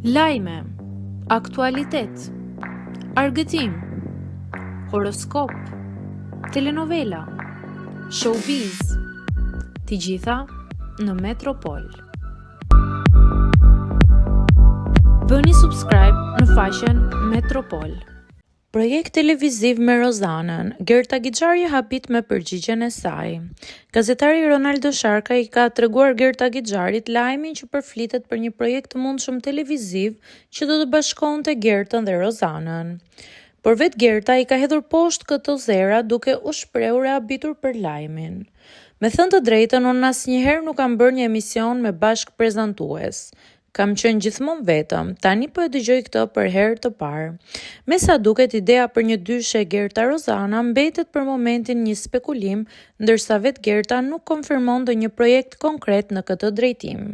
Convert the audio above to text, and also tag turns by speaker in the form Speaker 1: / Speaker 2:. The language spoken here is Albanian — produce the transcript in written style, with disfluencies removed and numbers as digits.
Speaker 1: Lajme, aktualitet, argëtim, horoskop, telenovela, showbiz, të gjitha në Metropol. Bëni subscribe në faqen Metropol. Projekt televiziv me Rozanën, Gerta Gixhari habit me përgjigjen e saj. Gazetari Ronaldo Sharka i ka treguar Gerta Gixharit lajmin që përflitet për një projekt të mundshëm televiziv që do të bashkonte Gertën dhe Rozanën. Por vetë Gerta i ka hedhur poshtë këto zëra duke u shprehur e habitur për lajmin. Me thënë të drejtën unë asnjëherë nuk kam bërë një emision me bashkëprezantues. Kam qenë gjithmonë vetëm, tani po e dëgjoj këtë për herë të parë. Me sa duket ideja për një dyshe Gerta-Rozana mbetet për momentin një spekulim, ndërsa vetë Gerta nuk konfirmon ndonjë projekt konkret në këtë drejtim.